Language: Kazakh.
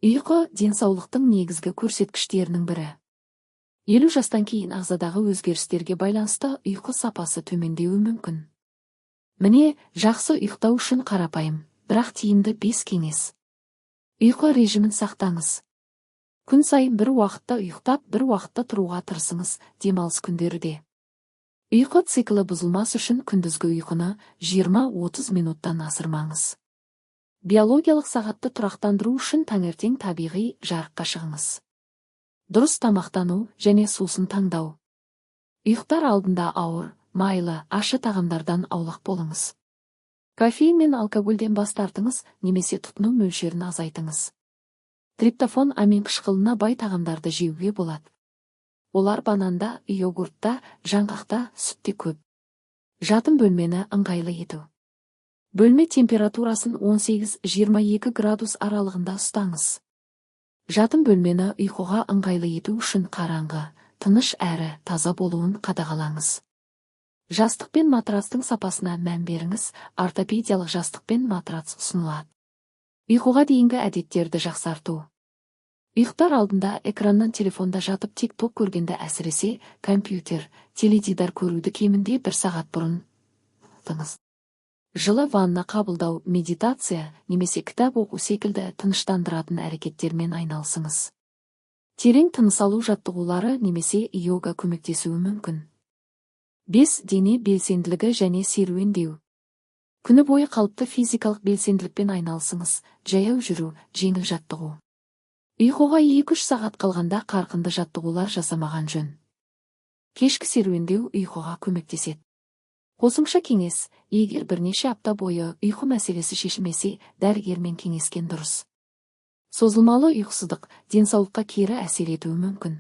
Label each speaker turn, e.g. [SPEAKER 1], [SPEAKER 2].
[SPEAKER 1] Ұйқы – денсаулықтың негізгі көрсеткіштерінің бірі. 50 жастан кейін ағзадағы өзгерістерге байланысты ұйқы сапасы төмендеуі мүмкін. Міне, жақсы ұйықтау үшін қарапайым, бірақ тиімді бес кеңес. Ұйқы режимін сақтаңыз. Күн сайын бір уақытта ұйықтап, бір уақытта тұруға тырысыңыз, демалыс күндері де. Ұйқы циклі бұзылмас үшін күндізгі ұйқыны 20-30 минуттан асырмаңыз. Биологиялық сағатты тұрақтандыру үшін таңертең табиғи жарыққа шығыңыз. Дұрыс тамақтану және сусын таңдау. Ұйықтар алдында ауыр, майлы, ащы тағамдардан аулақ болыңыз. Кофеин мен алкогольден бас тартыңыз немесе тұтыну мөлшерін азайтыңыз. Триптофан аминқышқылына бай тағамдарды жеуге болады. Олар бананда, йогуртта, жаңғақта, сүтте көп. Жатын бөлмені ыңғайлы ету. Бөлме температурасын 18-22 градус аралығында ұстаңыз. Жатын бөлмені ұйқыға ыңғайлы ету үшін қараңғы, тыныш әрі таза болуын қадағалаңыз. Жастық пен матрастың сапасына мән беріңіз, ортопедиялық жастық пен матрац ұсынылады. Ұйқыға дейінгі әдеттерді жақсарту. Ұйықтар алдында экраннан, телефонда жатып тик-ток көргенді, әсіресе компьютер, теледидар көруді кемінде бір сағат бұрын тыңыз. Жылы ванна қабылдау, медитация немесе кітап оқу секілді тыныштандыратын әрекеттермен айналысыңыз. Терең тыныс алу жаттығулары немесе йога көмектесуі мүмкін. 5. Дене белсенділігі және серуендеу. Күні бойы қалыпты физикалық белсенділікпен айналысыңыз, жаяу жүру, жеңіл жаттығу. Ұйқыға 2-3 сағат қалғанда қарқынды жаттығулар жасамаған жөн. Кешкі серуендеу ұйқыға көмектеседі. Қосымша кеңес: егер бірнеше апта бойы ұйқы мәселесі шешілмесе, дәрігермен кеңескен дұрыс. Созылмалы ұйқысыздық денсаулыққа кері әсер етуі мүмкін.